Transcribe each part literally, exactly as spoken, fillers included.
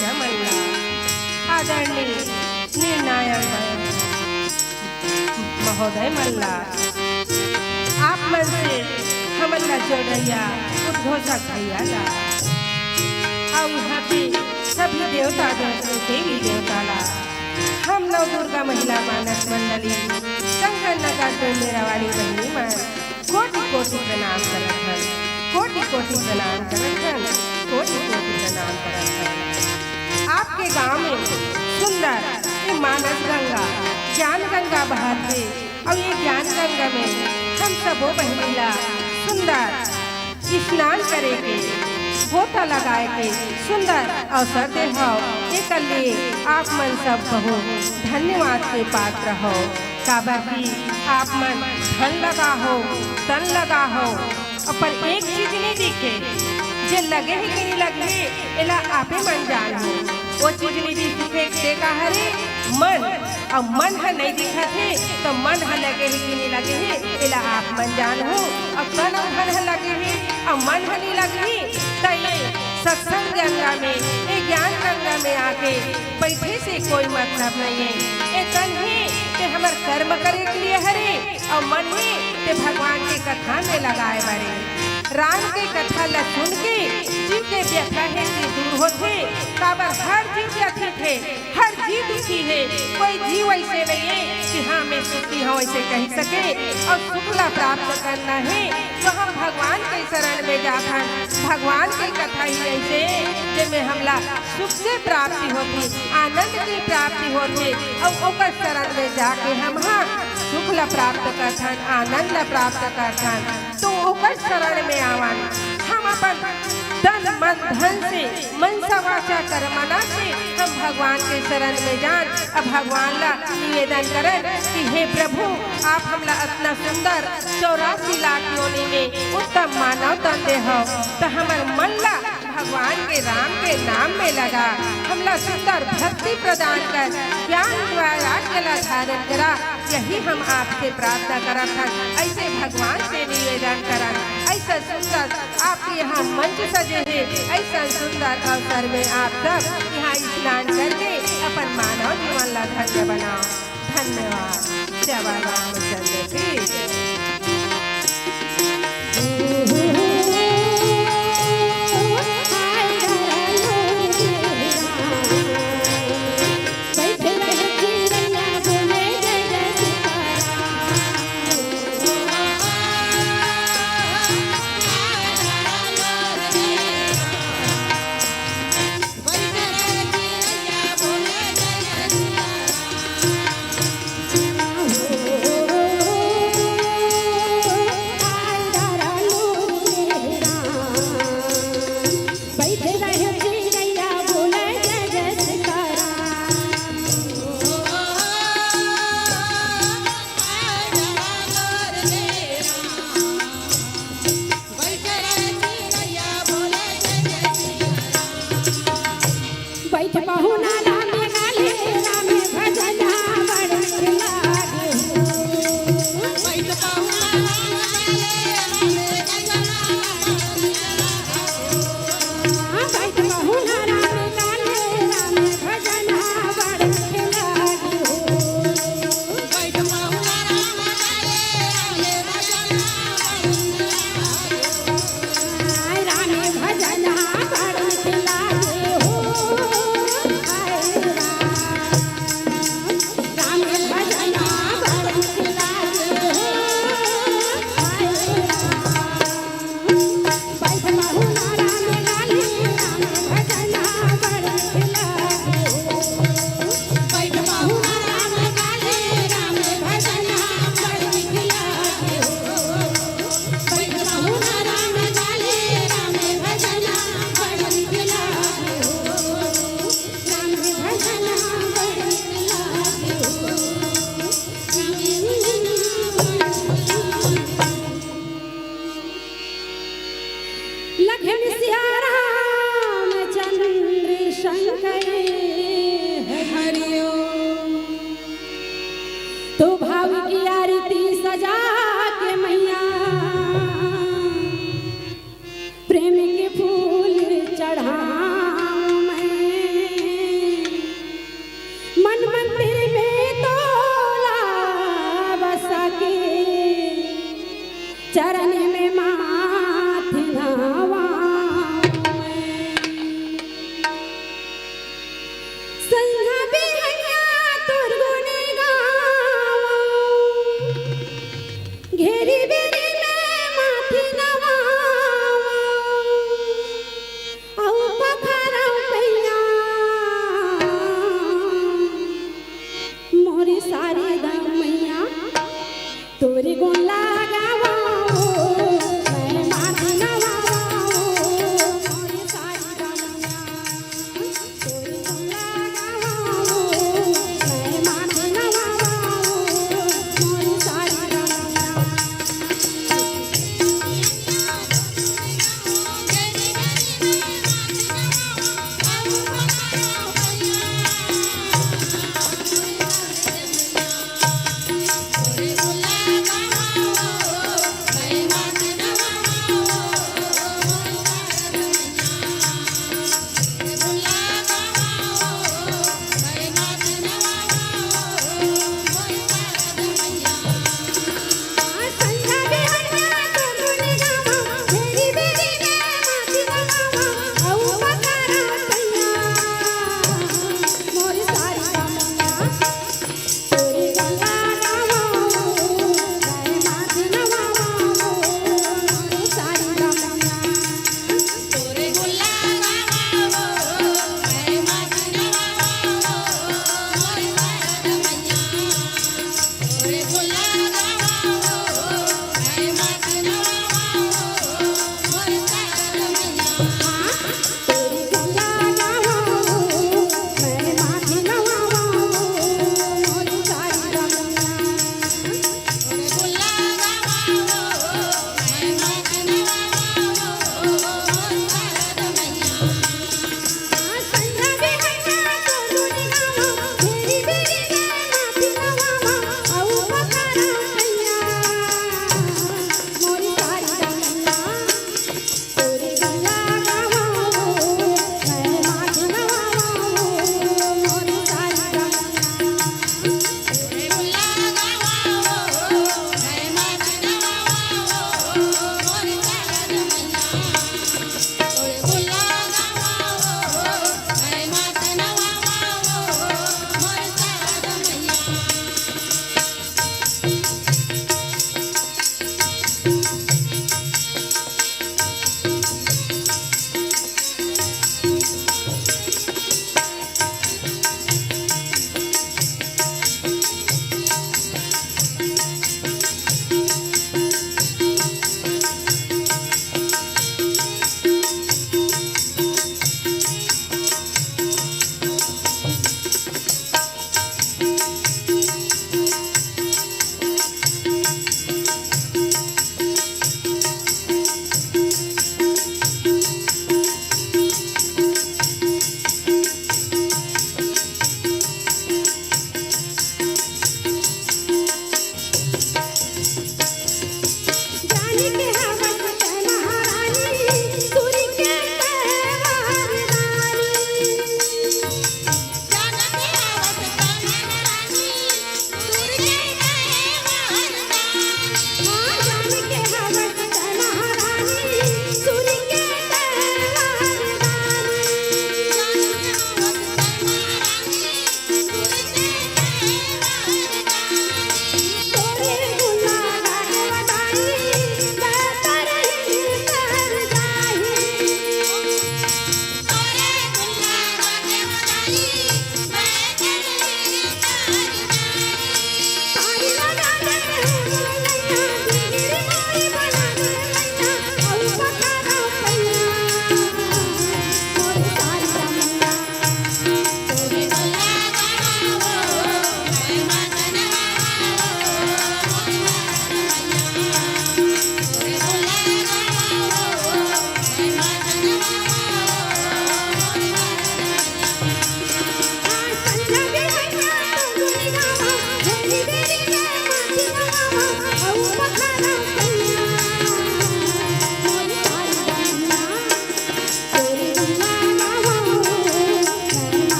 मन ला, आदरणीय निर्णायक महोदय मन ला, आप मन से हमन ला जोड़इया उद्घोषक भैया ला, अउ यहाँ के सभी देवता देव-, देवी देवता ला, हम नवदुर्गा महिला मानस मंडली शंकर नगर के मेरा वाली बहिनी मन कोटि कोटि प्रणाम करत हन, कोटि कोटि प्रणाम करत हन, कोटि कोटि प्रणाम करत हन। आपके गांव में सुंदर ये मानस गंगा, ज्ञान गंगा बहत हे, अउ ये ज्ञान गंगा में हम सबो बहिनी ला सुंदर स्नान करे के, गोता लगाए के सुंदर अवसर दे हव। एकर लिए आप मन सब बहुत धन्यवाद के पात्र हव, काबर कि आप मन धन लगा हो, तन लगा हो, अपन एक चीज नहीं दिखे, जे लगे हे कि नहीं लगे हे, एला आपे मन जान हो। वो चीज नहीं दिखे, ते का हरे मन, अउ मन ह नहीं दिखत हे, त मन ह लगे हे कि नहीं लगे हे, एला आप मन जान हो। अउ तन अउ धन ह लगे हे, अउ मन ह नहीं लगे हे, त ये सत्संग गंगा में, ये ज्ञान गंगा में आके बैठे से कोई मतलब नहीं है। ये तन हे, ते हमर कर्म करे के लिए हरे, अउ मन हे, ते भगवान के कथा में लगाए बरे। राम के कथा ला सुन के जीव के व्यथा हे, ते दूर होथे। काबर हर जीव व्यथित हे, हर जीव दुखी हे। कोई जीव ऐसे नहीं है कि हाँ, मैं सुखी हूँ, ऐसे कह सके। अउ सुख ला प्राप्त करना है, तो हम भगवान के शरण में जाथन। भगवान के कथा ही ऐसे हे, जेमे हमला सुख के प्राप्ति होथे, आनंद के प्राप्ति होथे, अउ ओकर शरण में जाके हम ह सुख ला प्राप्त करथन, आनंद ला प्राप्त करथन। तो ओकर शरण में आवन, हम अपन तन मन धन से, मनसा वाचा कर्मणा से हम भगवान के शरण में जान। अब भगवान ला निवेदन करन कि हे प्रभु, आप हमला अतना सुंदर चौरासी लाख योनि में उत्तम मानव तन दे हव, त हमर मन ला भगवान के राम के नाम में लगा, हमला सुंदर भक्ति प्रदान कर, ज्ञान वैराग्य ला धारण करा, यही हम आपसे प्रार्थना करत हन। ऐसे भगवान से निवेदन करन, ऐसा सुंदर आपके यहाँ मंच सजे हे, ऐसा सुंदर अवसर में आप सब यहाँ स्नान करके अपन मानव जीवन ला धन्य बनाओ। धन्यवाद। जय बाबा रामचंद्र की। लखन सिया राम चंद्र शंकर हरिओ। तो भाव की आरती सजा के मैया प्रेम के फूल चढ़ाऊं मैं।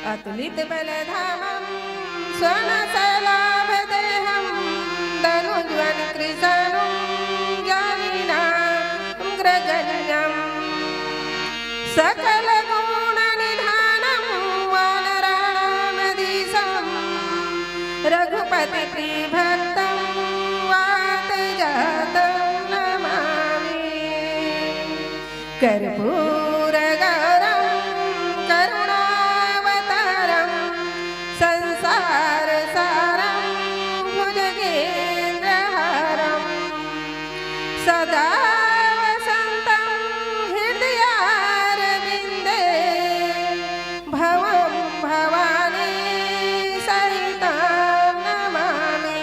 अतुलित बलधामं स्वनसलाभ देहं दनुजवन कृशानुं ज्ञानिनामग्रगण्यम्। सकलगुणनिधानं वानराणामधीशं रघुपति प्रियभक्तं वातजातं नमामि। कर्पूरगौरं करुणावतारं संसारसारं भुजगेन्द्रहारं सदा वसन्तं हृदयारविन्दे भवं भवानी सहितं नमामि।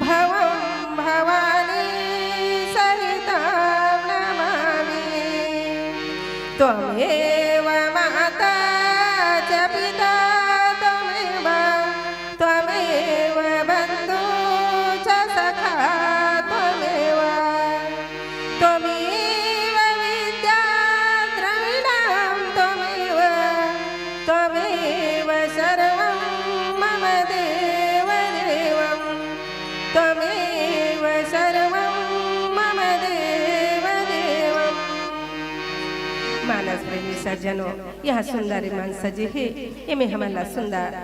भवं भवानी सहितं नमामि। त्वमेव माता च पिता त्वमेव, त्वमेव बन्धु च सखा त्वमेव। त्वमेव विद्या द्रविणं त्वमेव, त्वमेव सर्वं मम देव देवं। त्वमेव सर्वं मम देव देवं। मानस प्रेमी सज्जनों, यह सुंदर मंच सजे हे, एमे हमन ला सुंदर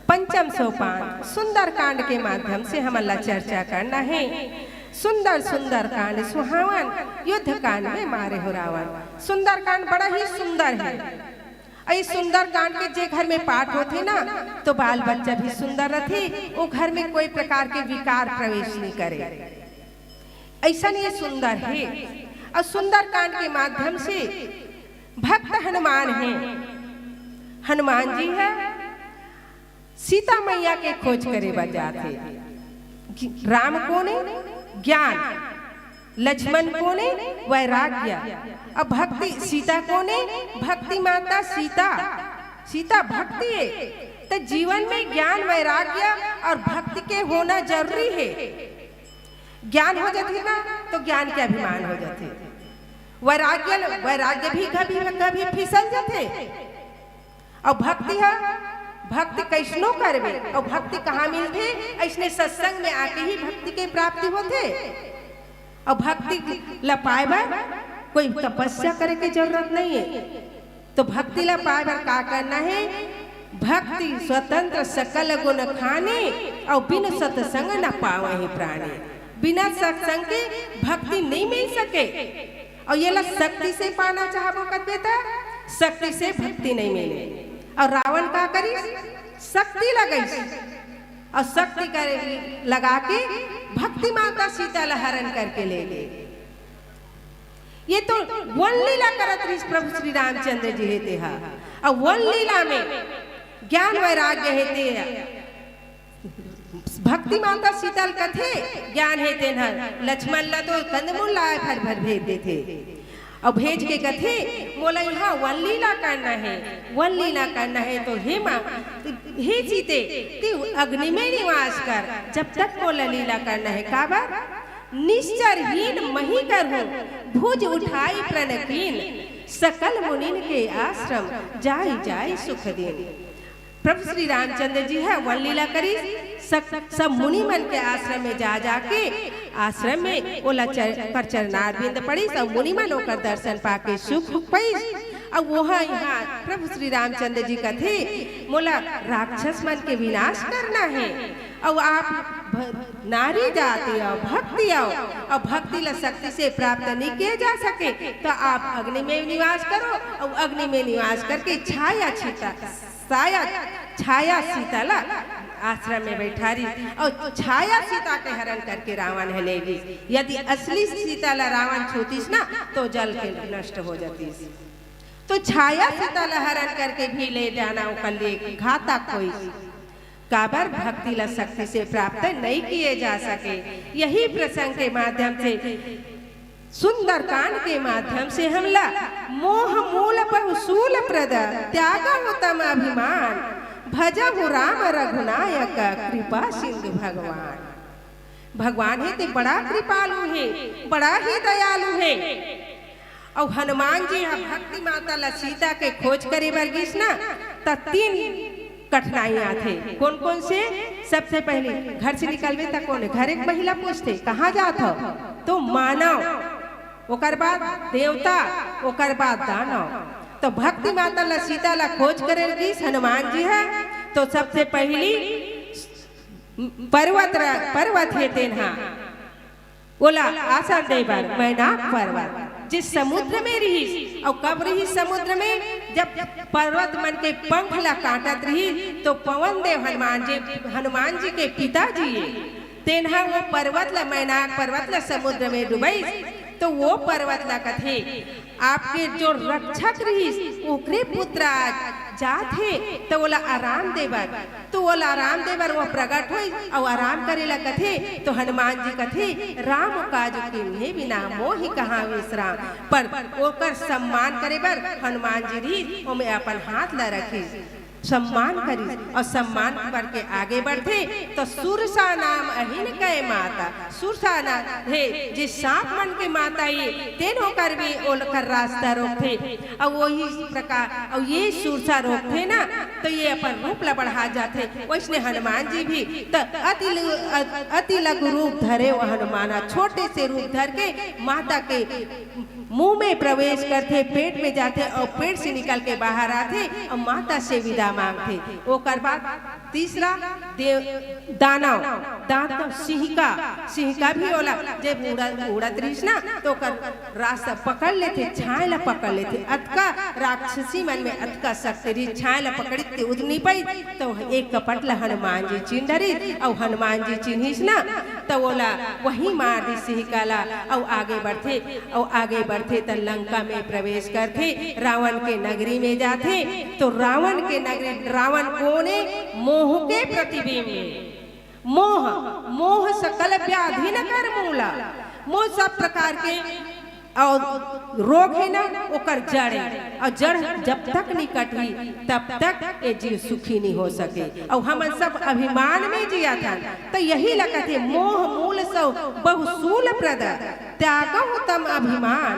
पंचम सोपान सुंदरकांड के माध्यम से हमन ला चर्चा करना हे। सुंदर सुंदरकांड सुहावन, युद्ध कांड में मारे हो रावण। सुंदरकांड बड़ा ही सुंदर हे। अउ इस सुंदरकांड के जे घर में पाठ होथे ना, तो बाल बच्चा भी सुंदर रथे, वो घर में कोई प्रकार के विकार प्रवेश नहीं करे। ऐसा नहीं सुंदर हे। अउ सुंदरकांड के माध्यम से भक्त हनुमान हे। हनुमान जी हे, सीता मैया के खोज करे बर जाथे। राम कोन ए? ज्ञान। लक्ष्मण कोन ए? वैराग्य। अउ भक्ति, सीता कोन ए? भक्ति माता सीता। सीता भक्ति ए। त जीवन में ज्ञान, वैराग्य अउ भक्ति के होना जरूरी हे। ज्ञान हो जाथे ना, तो ज्ञान के अभिमान हो जाथे। वैराग्य, वैराग्य भी कभी कभी फिसल जाथे। अउ भक्ति ह, भक्ति कइसनो करबे, अउ भक्ति कहाँ मिलथे? अइसने सत्संग में आके ही भक्ति के प्राप्ति होथे। अउ भक्ति ल पाए बर कोई तपस्या करे के जरूरत नहीं हे। तो भक्ति ल पाए बर का करना हे? भक्ति स्वतंत्र सकल गुण खानी, अउ बिन सत्संग न पावहि प्राणी। बिना सत्संग के भक्ति नहीं मिल सके। अउ येला शक्ति से पाना चाहबो कहिबे त शक्ति से भक्ति नहीं मिले। अउ रावण का करिस? शक्ति लगाइस। अउ शक्ति करे लगा के भक्ति माता सीता ला हरण करके ले गे। ये तो वन लीला करत रहिस प्रभु श्री रामचंद्र जी हे तेहा। अउ वन लीला में ज्ञान वैराग्य हे तेहा। भक्ति माता सीता ल कथे, ज्ञान हे तेन हर। लक्ष्मण ला तो कंदमूल लाए भर भर भेज देथे। अउ भेज के कथे, "मोला यहाँ वन लीला करना हे, वन लीला करना हे।" तो हे माँ, हे सीते, तू अग्नि में निवास कर, जब तक मोला लीला करना हे। काबर? "निश्चर हीन मही करहूँ, भुज उठाई प्रण कीन, सकल मुनिन के आश्रम, जाई जाई सुख दीन।" प्रभु श्री रामचंद्र जी ह वन लीला करिस, सब, सब मुनि मन के आश्रम में जा जाके, आश्रम में ओला चर-, ओकर चरणारविंद पड़िस अउ मुनि मन ओकर दर्शन पाके सुख पाइस। अउ ओहा यहाँ प्रभु श्री रामचंद्र जी कथे, "मोला राक्षस मन के विनाश करना हे, अउ आप भ-, नारी जाति अउ भक्ति अउ, अउ भक्ति ला शक्ति से प्राप्त नहीं किए जा सके, तो आप अग्नि में निवास करो, अउ अग्नि में निवास करके छाया छीता, छाया, छाया सीता ला आश्रम में बैठारिस, अउ छाया सीता के हरण करके रावण ह ले गिस। यदि असली सीता ला रावण छूतिस ना, तो जल के नष्ट हो जातिस। तो छाया सीता ला हरण करके भी ले जाना ओकर लिए घातक होइस। काबर? भक्ति ला शक्ति से प्राप्त नहीं किए जा सके। यही प्रसंग के माध्यम से, सुंदरकांड के माध्यम से हमला मोह मूल बहु शूल प्रद, त्याग उत्तम अभिमान, भजहु राम रघुनायक कृपा सिंधु भगवान। भगवान हे ते बड़ा कृपालु हे, बड़ा ही दयालु हे। अउ हनुमान जी ह भक्ति माता ला सीता के खोज करे बर गिस ना, त तीन कठिनाई आथे। कोन कोन से? सबसे पहली घर से निकलबे त कोन हे? घर एक महिला पूछथे, "कहाँ जात हो?" तो मानव, ओकर बाद देवता, ओकर बाद दानव। तो भक्ति माता ला, सीता ला खोज करे गिस हनुमान जी ह। तो सबसे पहली पर्वत र-, पर्वत हे तेन ह, ओला आसन दे बर मैनाक पर्वत, जे समुद्र में रिहिस। अउ कब रिहिस समुद्र में? जब पर्वत मन के पंख ला काटत रिहिस, तो पवन देव हनुमान जी, हनुमान जी के पिताजी ये, तेन ह वो पर्वत ला, मैनाक पर्वत ला समुद्र में डुबइस। तो वो पर्वत ला कथे, आपके जो रक्षक रिहिस, ओकरे पुत्र आज जात हे, त ओला आराम दे बर। तो ओला आराम दे बर वो प्रगट होइस, अउ आराम करे ला कथे, तो हनुमान जी कथे, "राम काज कीन्हे बिना, मोहि कहाँ विश्राम।" पर ओकर सम्मान करे बर हनुमान जी रिहिस, ओमे अपन हाथ ला रखिस, सम्मान करिस, अउ सम्मान करके आगे बढ़थे, तो सुरसा नाम अहिन कै माता, सुरसा ना हे, जे सांप मन के माता ये, तेन ओकर भी, ओकर रास्ता रोकथे। अउ वही प्रकार, अउ ये सुरसा रोकथे ना, तो ये अपन रूप ला बढ़ा जाथे। वैसने हनुमान जी भी त अति लु-, अ-, अति लघु रूप धरे वो हनुमान ह, छोटे से रूप धर के माता के मुंह में प्रवेश करथे, पेट में जाथे अउ पेट से निकल के बाहर आथे अउ माता से विदा मांगथे। ओकर बाद तीसरा देव, दानव, दानव सिंहिका, सिंहिका भी ओला, जब उड़त, उड़त रहिस ना, तो ओकर रास्ता पकड़ लेथे, छांय ला पकड़ लेथे। अतका राक्षसी मन में अतका शक्ति रहिस, छांय ला पकड़िस ते उड़ नी पाइस, तो एक कपट ला हनुमान जी चिन्ह डरिस, अउ हनुमान जी चिन्हिस ना, त ओला वहीं मार दिस सिंहिका ला, अउ आगे बढ़थे, अउ आगे बढ़थे त लंका में प्रवेश करथे, रावण के नगरी में जाथे। तो रावण के नगरी, रावण कोन ए? मोह के प्रतिबिंब ए। मोह, मोह सकल व्याधि न कर मूला। मोह सब प्रकार के अउ रोग हे ना, ओकर जड़ हे। अउ जड़ जब तक नी कटही, तब तक ये जीव सुखी नी हो सके। अउ हमन सब अभिमान में जियत हन, त यही ला कथे, "मोह मूल सौ बहु शूल प्रद, त्यागहु तम अभिमान,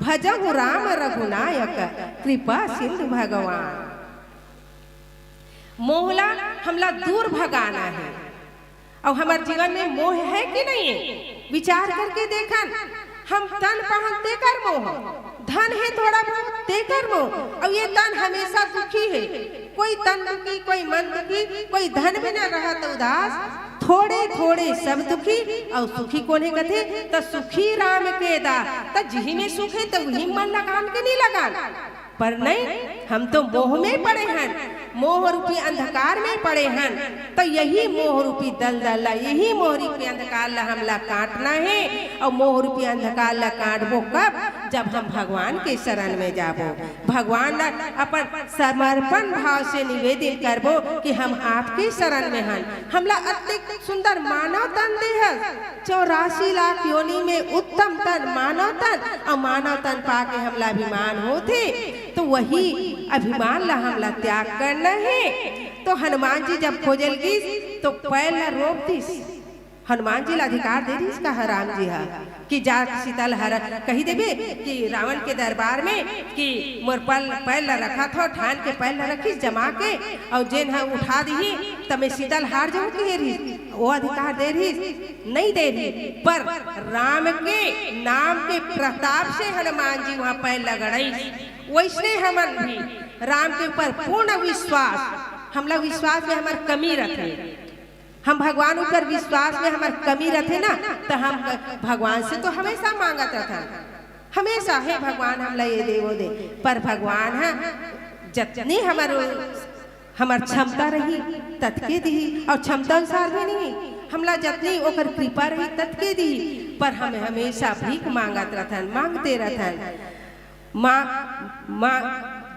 भजहु राम रघुनायक, कृपा सिंधु भगवान।" मोह ला हमला दूर भगाना हे। अउ हमर जीवन में मोह हे कि नहीं हे? विचार करके देखन, हम तन पाहन तेकर मोह, धन हे थोड़ा बहुत तेकर मोह, अउ ये तन हमेशा दुखी हे। कोई तन दुखी, कोई मन दुखी, कोई धन बिना रहत उदास, थोड़े थोड़े सब दुखी, अउ सुखी कोन हे कथे? त सुखी राम के दास। त जिही में सुख हे त उही मन लगान के नहीं लगान। पर नहीं, हम तो मोह में पड़े हन, मोह रूपी अंधकार में पड़े हन। तो यही मोह रूपी दलदल ला, यही मोह रूपी अंधकार ला हमला काटना हे। अउ मोह रूपी अंधकार ला काटबो कब? जब हम भगवान के शरण में जाबो, भगवान ला अपन समर्पण भाव से निवेदन करबो कि हम आपके शरण में हन, हमला अतिक सुंदर मानव तन देहस, चौरासी लाख योनि में उत्तम तन, मानव तन, अउ मानव तन पाके हमला अभिमान होथे, तो वही अभिमान ला हमला त्याग करना हे। तो हनुमान जी जब खोजे ल गिस, तो पैर ला रोक दिस। हनुमान जी ला अधिकार दे दिस का राम जी हा कि जा सीता ला हर कही देबे कि रावण के दरबार में कि मोर पल, पैर ला रखत हो, ठान के पैर ला रखिस जमा के, अउ जेन हा उठा दिही, त मैं सीता ला हार जाऊं कहे रहिस। वो अधिकार दे रहिस, नहीं दे रहिस, पर राम के नाम के प्रताप से हनुमान जी वहां पैर ला गड़ाइस। वैसने हमन भी राम के ऊपर पूर्ण विश्वास, हमला विश्वास में हमर कमी रथे, हम भगवान ऊपर विश्वास में हमर कमी रथे ना, त हम भगवान से तो हमेशा मांगत रथन, हमेशा, "हे भगवान, हमला ये दे, वो दे।" पर भगवान ह जतनी हमर, हमर क्षमता रही, ततके दिही, अउ क्षमता अनुसार भी नहीं, हमला जतनी ओकर कृपा रही, ततके दिही, पर हम हमेशा भीख मांगत रथन, मांगते रथन। मा-, मा-,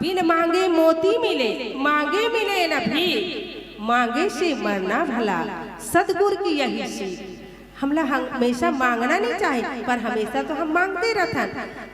बिन मांगे मोती मिले, मांगे मिले न भीख, मांगे से मरना भला, सतगुर की यही सीख। हमला हमेशा मांगना नहीं चाही, पर हमेशा तो हम मांगते रथन।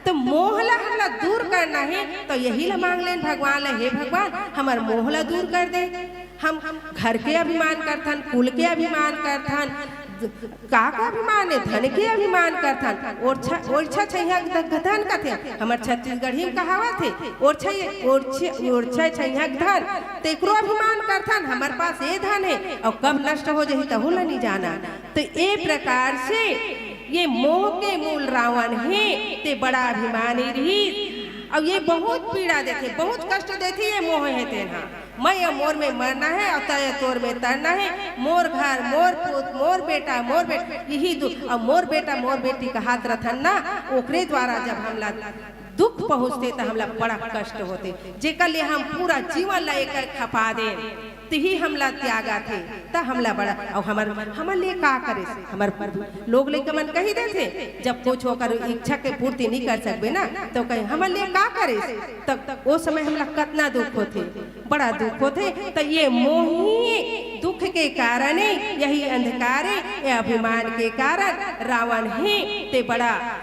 तो मोह ला हमला दूर करना हे, तो यही ला मांग लेन भगवान ला, "हे भगवान, हमर मोह ला दूर कर दे।" हम घर के अभिमान करथन, कुल के अभिमान करथन, का का अभिमान हे? धन के अभिमान करथन। ओरछा, ओरछा छइहा ध-, धन कथे, हमर छत्तीसगढ़ी में कहावत हे, ओरछा, ओरछे, ओरछा छइहा धन, तेकरो अभिमान करथन, हमर पास ये धन हे, अउ कब नष्ट हो जाही, तहू ला नहीं जाना। तो ए प्रकार से ये मोह के मूल रावण हे, ते बड़ा अभिमानी रहिस। अउ ये बहुत पीड़ा देथे, बहुत कष्ट देथे ये मोह हे तेन हा। मैं अउ मोर में मरना हे अउ तय तोर में तरना हे। मोर घर, मोर पूत, मोर बेटा, मोर बेटा, यही दु-, अउ मोर बेटा, मोर बेटी कहात रथन ना, ओकरे द्वारा जब हमला दुख पहुँचथे, त हमला बड़ा कष्ट होथे, जेकर ले हम पूरा जीवन ला एकर खपा देन, तिही हमला त्यागा थे, त हमला बड़ा, अउ हमर, हमर ले का करिस? हमर लोग लइका मन कही देथे, जब कुछ ओकर इच्छा के पूर्ति नहीं कर सकबे ना, तो कहे, "हमर ले का करिस?" तब ओ समय हमला कतना दुख होथे, बड़ा दुख होथे। त ये मोही दुख के कारण, यही अंधकार, ये अभिमान के कारण रावण हे ते बड़ा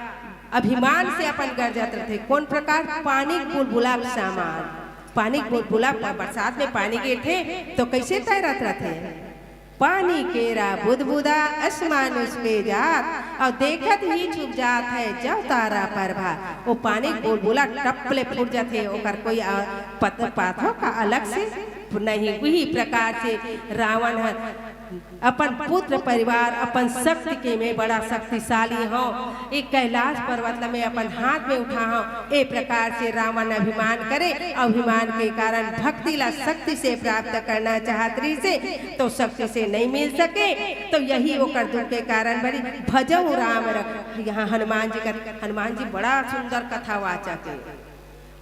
अभिमान से अपन गरजत रथे। कौन प्रकार? पानी के बुलबुला के समान। पानी के बुलबुला प-, बरसात में पानी गिरथे तो कैसे तैरत रथे? पानी केरा बुदबुदा, आसमान उसके जात, अउ देखत ही छुप जात हे जव तारा परभा। वो पानी के बुलबुला टप ले फूट जाथे, ओकर कोई, आ, पत-, पाथो का अलग से नहीं। वही प्रकार से रावण ह अपन पुत्र परिवार, अपन शक्ति के मैं बड़ा शक्तिशाली हूँ, एक कैलाश पर्वत ला मैं अपन हाथ में उठा हूँ। ए प्रकार से रावण अभिमान करे, अभिमान के कारण भक्ति ला शक्ति से प्राप्त करना चाहत रहिसे, तो शक्ति से नहीं मिल सके। तो यही ओकर दुख के कारण बड़ी भजऊ राम रघु। यहाँ हनुमान जी का, हनुमान जी बड़ा सुंदर कथावाचक है।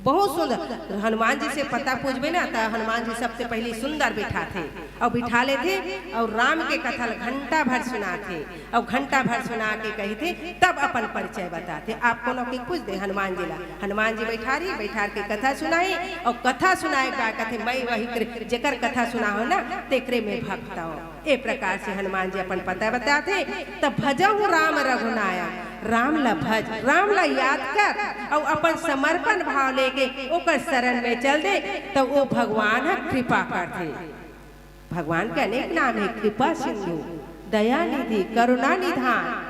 बहुत सुंदर। हनुमान जी से पता पूछबे ना, त हनुमान जी सबसे पहली सुंदर बिठाथे अउ बिठा लेथे अउ राम के कथा ल घंटा भर सुनाथे अउ घंटा भर सुना के कहिथे, तब अपन परिचय बताथे। आप कोनो के पूछ दे हनुमान जी ला, हनुमान जी बैठारी, बैठार के कथा सुनाई अउ कथा सुनाए के बाद कथे, "मैं वही कर-, जेकर कथा सुना हो ना, तेकरे में भक्त हूँ।" ए प्रकार से हनुमान जी अपन पता बताथे। त भजहु राम रघुनायक, राम ला भज, राम ला याद कर अउ अपन समर्पण भाव लेके ओकर शरण में चल दे, त ओ भगवान ह कृपा करथे। भगवान के अनेक नाम हे, कृपा सिंधु, दया निधि, करुणा निधान।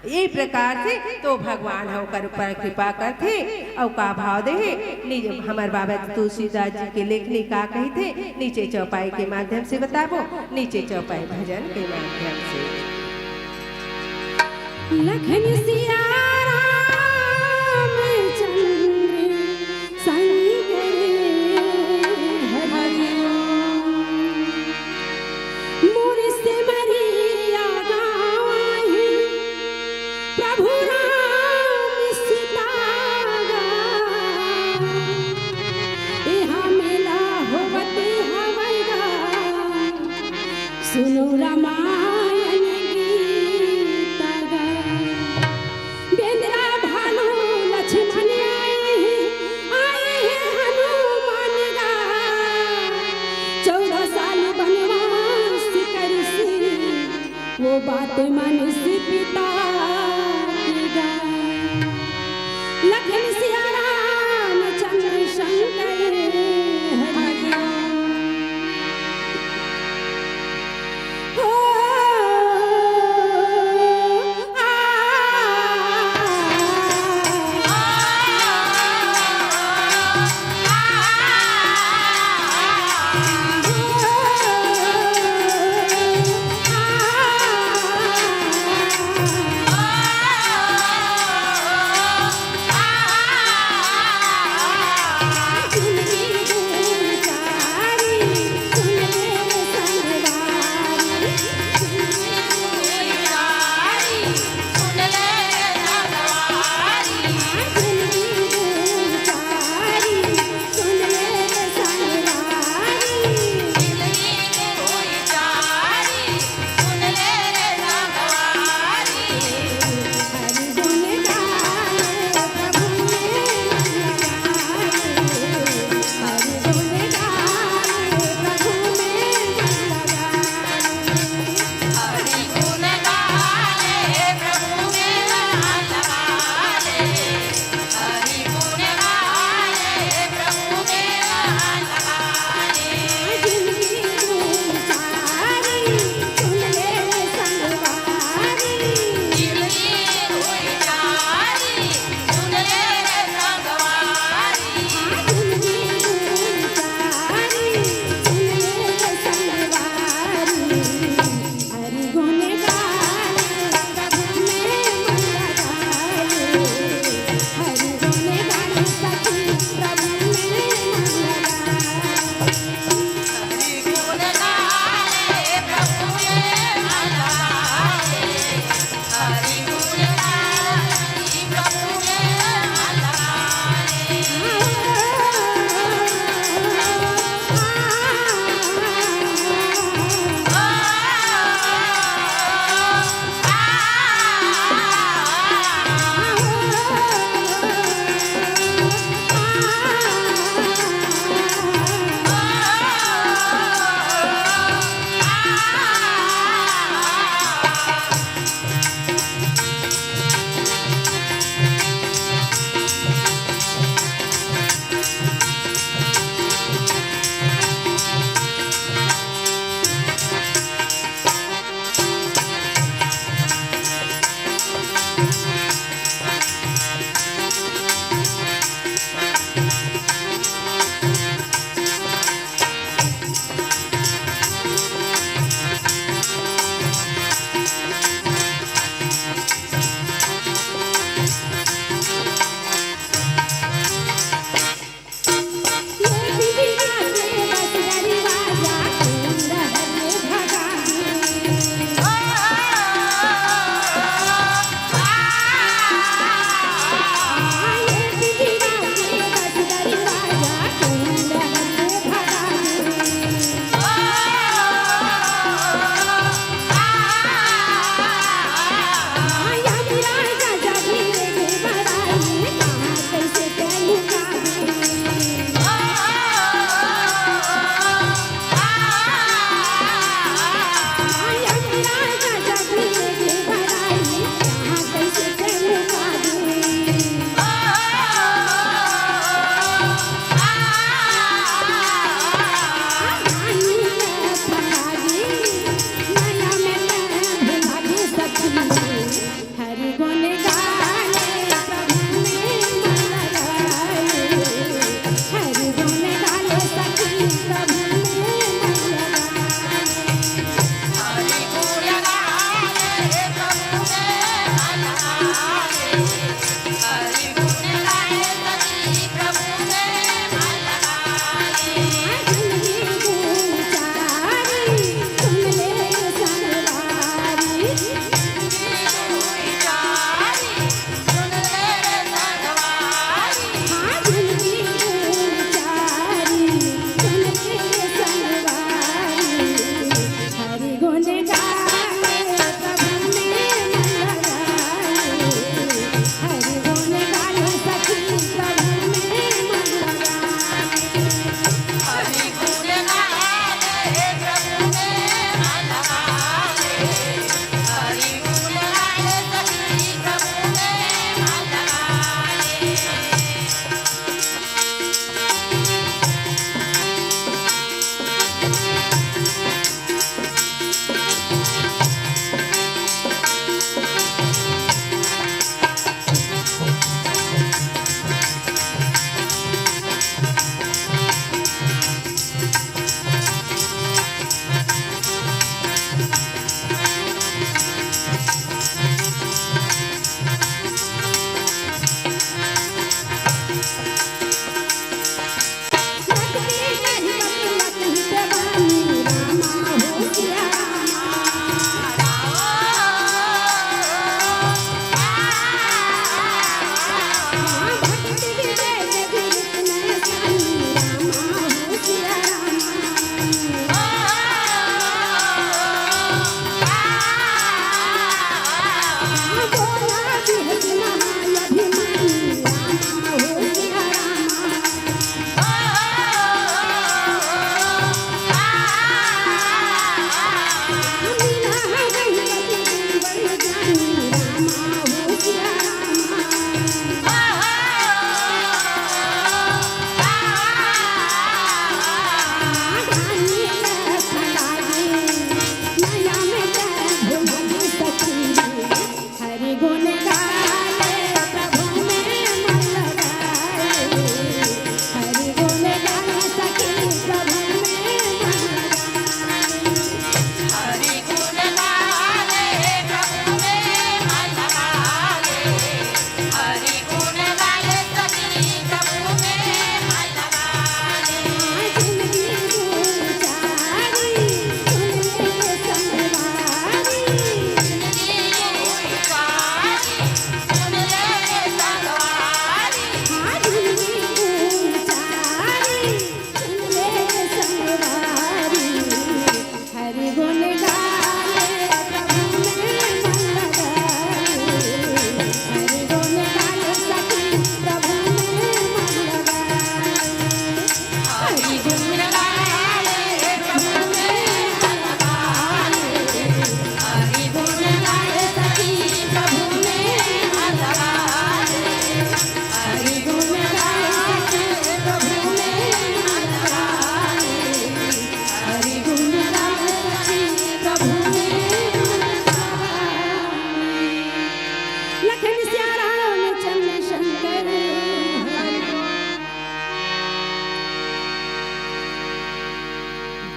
ए प्रकार से तो भगवान ह ओकर ऊपर कृपा करथे। अउ का भाव दे हे, निज हमर बाबा तुलसीदास जी के लेखनी का कहिथे, नीचे चौपाई के माध्यम से बताबो, नीचे चौपाई भजन के माध्यम से। लखन सिया रामचंद्र संग हरिओम। मोर सिमरिया गावही प्रभु राम सीता गा। इहाँ मेला होवत हवय गा। सुनो रामायण गीत गा। बेंदरा भालू लक्ष्मण आए हैं, आए हैं हनुमान गा। चौदह साल वनवास करिस, वो बात मानिस पिता की गा। लखन सिया राम चंद्र शंकर हरि ओम।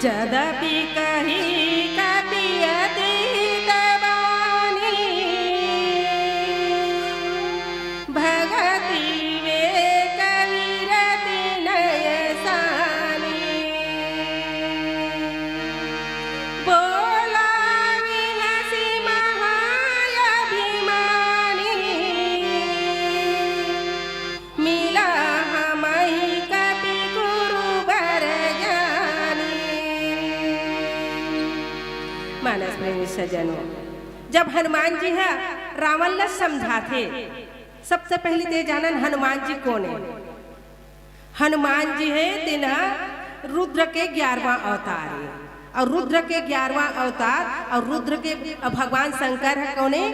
जदपि कही कपि अति हित बानी, भगति विवेक विरति नय सानी। बोला विहसी महाअभिमानी, मिला हमहि कपि गुरु बर ज्ञानी। मानस प्रेमी सज्जनों, जब हनुमान जी ह रावण ल समझाथे, सबसे पहली ते जानन हनुमान जी कोन हे? हनुमान जी हे, तेन ह रुद्र के ग्यारहवाँ अवतार हे। अउ रुद्र के ग्यारहवाँ अवतार अउ रुद्र के, अउ भगवान शंकर ह कोन हे?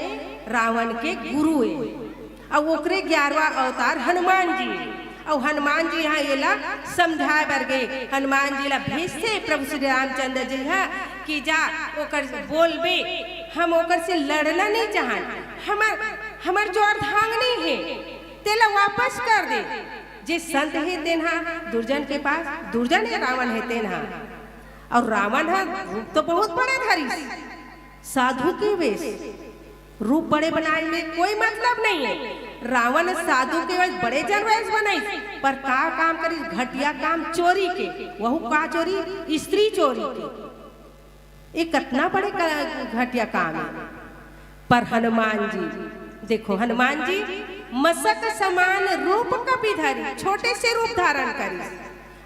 रावण के गुरु हे। अउ ओकरे ग्यारहवाँ अवतार हनुमान जी हे। अउ हनुमान जी ह एला समझाए बर गे, हनुमान जी ला भेजथे प्रभु श्री रामचंद्र जी ह कि जा ओकर बोलबे, हम ओकर से लड़ना नहीं चाहन, हमर, हमर जो अर्धांगिनी हे तेला वापस कर दे। जे संत हे तेन ह दुर्जन के पास, दुर्जन हे रावण हे तेन ह। अउ रावण ह रूप तो बहुत बड़े धरिस, साधु के वेश, रूप बड़े बनाए में कोई मतलब नहीं हे। रावण साधु के वेश, बड़े जन वेश बनाइस, पर का काम करिस? घटिया काम चोरी के। वहू का चोरी? स्त्री चोरी के। ये कतना बड़े क-, घटिया काम हे। पर हनुमान जी, देखो, हनुमान जी मसक समान रूप कपि धरी, छोटे से रूप धारण करिस,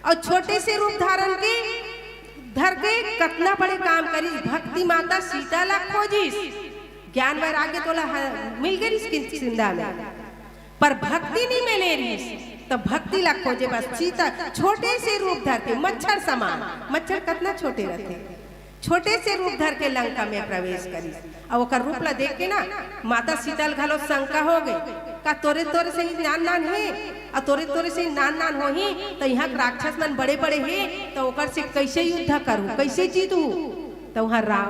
अउ छोटे से रूप धारण के धर के कतना बड़े काम करिस। भक्ति माता सीता ला खोजिस, ज्ञान वैराग्य तोला ह-, मिल गे रिहिस किसिंदा में, पर भक्ति नहीं मिले रिहिस। त भक्ति ला खोजे बर सीता छोटे से रूप धर के, मच्छर समान, मच्छर कतना छोटे रथे, छोटे से रूप धर के लंका में प्रवेश करिस। अउ ओकर रूप ला देख के ना, माता सीता ल घलो शंका हो गई, का तोरे, तोरे से ही नान नान हे, अउ तोरे, तोरे से ही नान नान होही, त इहाँ के राक्षस मन बड़े बड़े हे, त ओकर से कैसे युद्ध करू, कैसे जीतू? त उहाँ राम,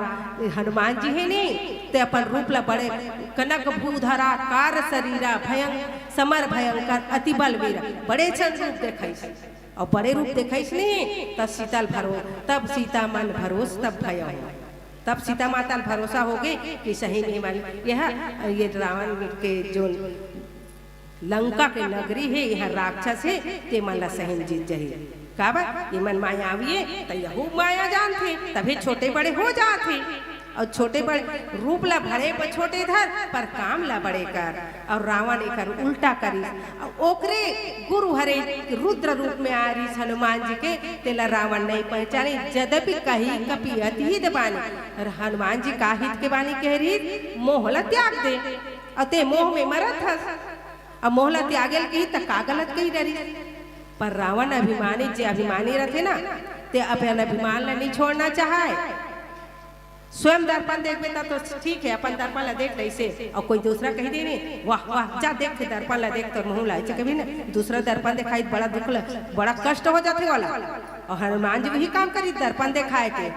हनुमान जी हे नी, ते अपन रूप ला बड़े, कनक भूधरा कार शरीरा भयं-, समर भयंकर अति बलवीरा, बड़े छन रूप देखाइस। अउ बड़े रूप देखाइस नी, त सीता ल भरो, तब सीता मन भरोस तब भयो। तब सीता माता ल भरोसा हो गे कि सही में मन, यह, ये रावण के जो लंका के नगरी हे, इहाँ राक्षस हे, ते मन ला सही म जीत जही। काबर? ये मन मायावी हे, त यहू माया जानथे, तभे छोटे बड़े हो जाथे। अउ छोटे बड़े रूप ला भरे बर छोटे धर, पर काम ला बड़े कर। अउ रावण एकर उल्टा करिस। अउ ओकरे गुरु हरे रुद्र रूप में आए रिहिस हनुमान जी के, तेला रावण नहीं पहचाने। जदपि कही कपि अति हित बानी, अउ हनुमान जी का हित के बानी कहे रिहिस, मोह ला त्याग दे। अउ ते मोह में मरत हस। अब मोह ला त्यागे ल कही त का गलत कही डरिस? पर रावण अभिमानी, जे अभिमानी रथे ना, ते अपन अभिमान ला नहीं छोड़ना चाहे। स्वयं दर्पण देखबे त तो ठीक हे, अपन दर्पण ला देख तइसे, अउ कोई दूसरा कही दे नी, "वाह, वाह, जा देख के दर्पण ला देख, तोर मुँह ला," ऐसे कभी ना, दूसरा दर्पण देखाई, बड़ा दुख ल-, बड़ा कष्ट हो जाथे वाला। अउ हनुमान जी वही काम करी, दर्पण देखाए के।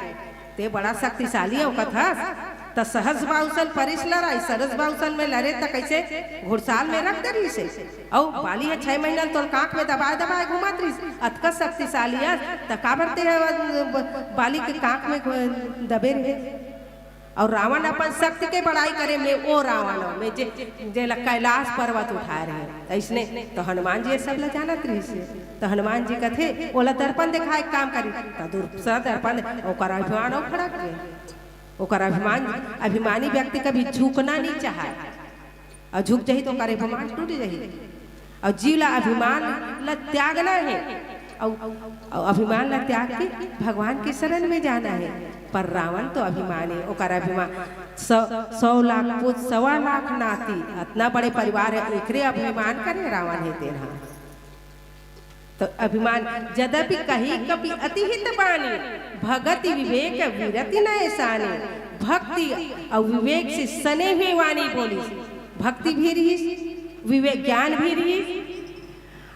ते बड़ा शक्तिशाली हे, कथस, त सहस बाहुसल परिस लड़ाई, सरस बाहुसल में लड़े त कैसे घुड़साल में रख दे रिहिसे। अउ बाली ह छह महीना ल तोर कांख में दबाए दबाए घुमात रिहिस, अतका शक्तिशाली हस, त काबर ते ह ब-, बाली के कांख में घु-, दबे रहे? अउ रावण अपन शक्ति के बड़ाई करे में ओ रावण, में जे, जेला कैलाश पर्वत उठाए रहे, अइसने त हनुमान जी ये सब ला जानत रिहिसे। त हनुमान जी कथे, "ओला दर्पण देखाए के काम करी।" त दूसरा दर्पण दे-, ओकर अभिमान अउ भड़क गे। ओकर अभिमान, अभिमानी व्यक्ति कभी झुकना नहीं चाहे, अउ झुक जाही त ओकर अभिमान टूट जाही। अउ जीव ला अभिमान ला त्यागना हे, अउ, अउ अभिमान ला त्याग के भगवान के शरण में जाना हे। पर रावण तो अभिमानी, ओकर अभिमान, सौ, सौ लाख पूत, सवा लाख नाती, अतना बड़े परिवार हे, एकरे अभिमान करे रावण हे तेन ह। त अभिमान, जदपि कही कपि अति हित बानी, भगति विवेक विरति नय सानी। भक्ति अउ विवेक से सने हुए वाणी बोलिस। भक्ति भी रिहिस, विवेक ज्ञान भी रिहिस,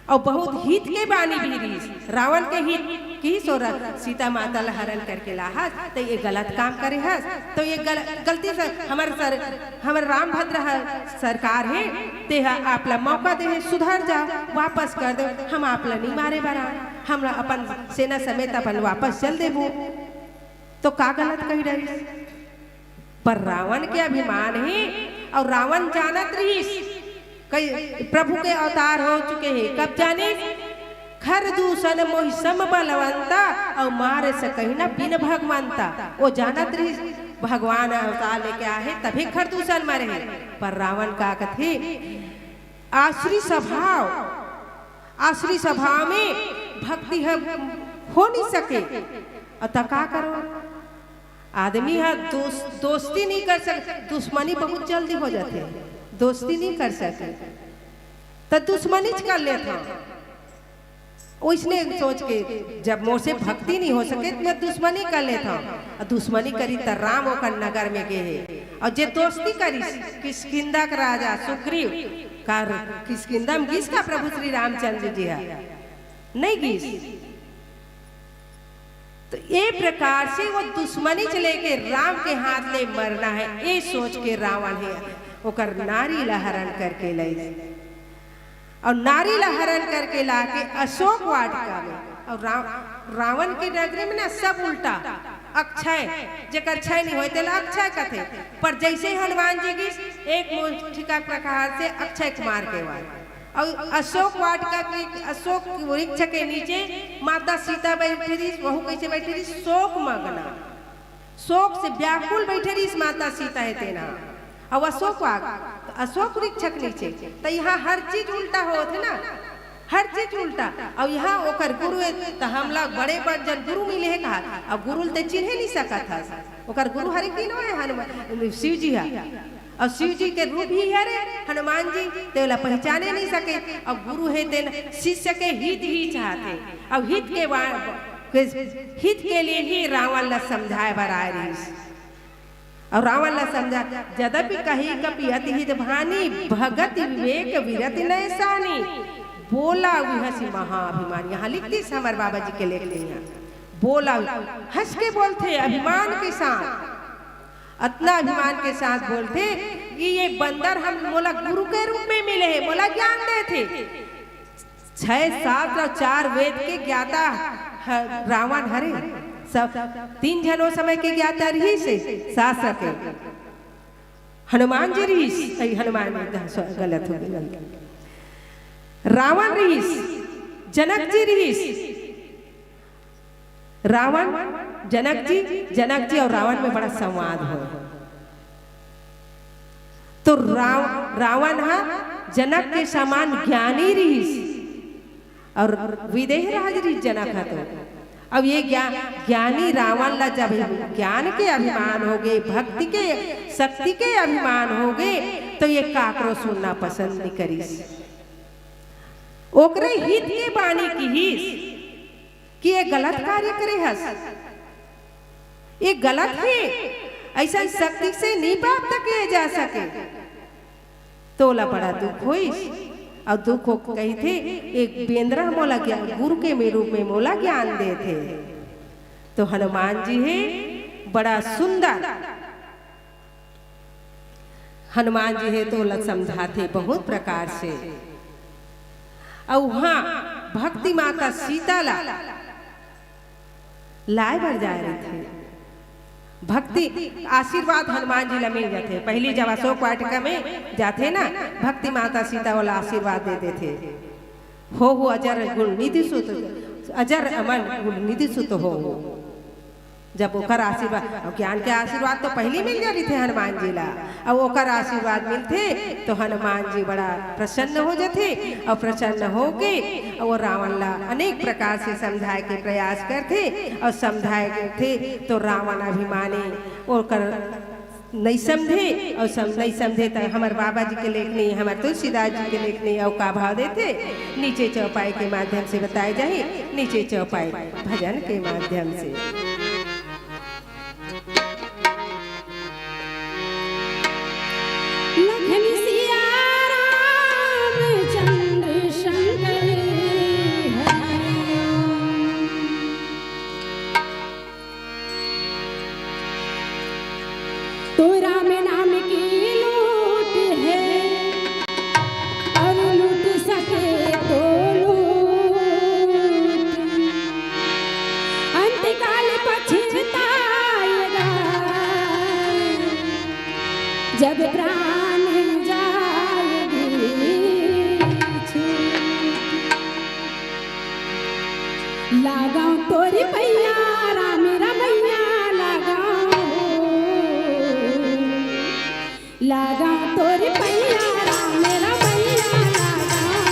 अउ बहुत हित के बानी भी रिहिस। रावण के हित किहिस, अउ सीता माता ल हरण करके लाहस, त ये गलत काम करे हस, त ये गल-, गलती से हमर सर-, हमर रामभद्र ह सरकार हे, तेहा आप ला मौका दे हे, सुधर जा, वापस कर दे, हम आप ला नहीं मारे बर आन, हम ला अपन सेना समेत अपन वापस चल देबो। तो का गलत कही रहिस? पर रावण के अभिमान हे, अउ रावण जानत रहिस, कई प्रभु के अवतार हो चुके हे। कब जानिस? खर दूषण मोहि सम बलवंता, अउ मार सकहि न बिन भगवंता। वो जानत रहिस भगवान अवतार लेके आहे, तभी खर दूषण मरे हे। पर रावण का कथे, आसुरी स्वभाव, आसुरी स्वभाव में भक्ति ह हो नहीं सके। अउ त का करो, आदमी ह दोस-, दोस्ती नहीं कर सके, दुश्मनी बहुत जल्दी हो जाथे, दोस्ती नहीं कर सके, त दुश्मनी च कर लेथव। ओइसने सोच के, जब मोर से भक्ति नहीं हो सके, त मैं दुश्मनी कर लेथव। अउ दुश्मनी करी, त राम ओकर नगर में गे हे। अउ जे दोस्ती करिस, किष्किंधा के राजा सुग्रीव, का किष्किंधा में गिस का प्रभु श्री रामचंद्र जी ह? नहीं गिस। तो ये प्रकार से वो दुश्मनी च लेके राम के हाथ ले मरना हे, ये सोच के रावण हे ओकर नारी ला हरण करके लइस। अउ नारी ला हरण करके लाके अशोक वाटिका में, अउ रा-, रावण के नगरी में ना सब उल्टा, अक्षय, जेकर क्षय नहीं होय, तेला अक्षय कथे। पर जैसे ही हनुमान जी गिस, एक मुठिका प्रहार से अक्षय कुमार के वार। अउ अशोक वाटिका के, अशोक वृक्ष के नीचे माता सीता बैठी रहिस, वहू कैसे बैठी रहिस? शोक मग्ना। शोक से व्याकुल बैठे रहिस माता सीता हे तेन ह। अउ अशोक वाग, अशोक वृक्ष के नीचे, त यहाँ हर चीज उल्टा होत हे ना, हर चीज उल्टा। अउ यहाँ ओकर गुरु हे, त हमला बड़े बड़ जन गुरु मिले हे कहा, अउ गुरु ल ते चिन्हे नहीं सकत हस। ओकर गुरु हरे की नो हे? हनुमान, शिव जी ह। अउ शिव जी के रूप ही हरे हनुमान जी, ते ओला पहचाने नहीं सके। अउ गुरु हे तेन शिष्य के हित ही चाहथे, अउ हित के वा-, के हित के लिए ही रावण ला समझाए बर आए रहिस। अउ रावण ला समझा, जदपि कही कपि अति हित भानी, भगत विवेक विरति नय सानी, बोला विहसी महाअभिमान। यहाँ लिख दिस हमर बाबा जी के लेख नहीं है। बोला, हंस के बोलथे अभिमान के साथ, अतना अभिमान के साथ बोलथे कि ये बंदर हम, मोला गुरु के रूप में मिले हे, मोला ज्ञान देथे। छह शास्त्र अउ चार वेद के ज्ञाता ह-, रावण हरे। सब तीन झन ओ समय के ज्ञाता रहिस हे शास्त्र के। हनुमान जी रहिस, अई, हनुमान जी, हाँ, सॉरी, गलत हो गई, गलत। रावण रहिस, जनक जी रहिस। रावण, जनक जी, जनक जी अउ रावण में बड़ा संवाद हो। तो राव-, रावण ह जनक के समान ज्ञानी रहिस अउ विदेह राज रहिस जनक ह तो। अब ये ज्ञा-, ज्ञानी रावण ला जब ज्ञान के अभिमान होगे, भक्ति के, शक्ति के अभिमान होगे, तो ये काकरो सुनना पसंद नहीं करिस। ओकरे हित के बानी किहिस कि ये गलत कार्य करे हस, ये गलत हे, अइसन शक्ति से नहीं प्राप्त किए जा सके। तोला बड़ा दुख होइस, अउ दुख हो कहिथे, एक बेंदरा मोला ज्ञा-, गुरु के में रूप में मोला ज्ञान देथे। तो हनुमान जी हे बड़ा सुंदर, हनुमान जी हे तोला समझाथे बहुत प्रकार से। अउ उहाँ भक्ति माता सीता ला लाए बर जाए रहिथे। भक्ति आशीर्वाद हनुमान जी ला मिल जाथे। पहली जब अशोक वाटिका में जाथे ना, भक्ति माता सीता वाला आशीर्वाद दे देथे, "होहु अजर गुण निधि सुत, अजर अमर गुण निधि सुत होहु।" जब ओकर आशीर्वाद, अउ ज्ञान के आशीर्वाद तो पहली मिल जा रहिथे हनुमान जी ला, अउ ओकर आशीर्वाद मिलथे तो हनुमान जी बड़ा प्रसन्न हो जाथे, अउ प्रसन्न होके अउ वो रावण ला अनेक प्रकार से समझाए के प्रयास करथे, अउ समझाए करथे तो रावण अभिमानी ओकर नइ समझे, अउ सम-, नइ समझे त हमर बाबा जी के लेखनी, हमर तुलसीदास जी के लेखनी अउ का भाव देथे, नीचे चौपाई के माध्यम से बताए जाही, नीचे चौपाई भजन के माध्यम से। लखन सिया रामचंद्र शंकर हरि। तो राम नाम की लूट है और लूट सके तो लूट। अंतकाल जब प्राण जाय गे छूट। लागंव तोर पैया राम रमैया लागंव। लागंव तोर पैया राम रमैया लागंव।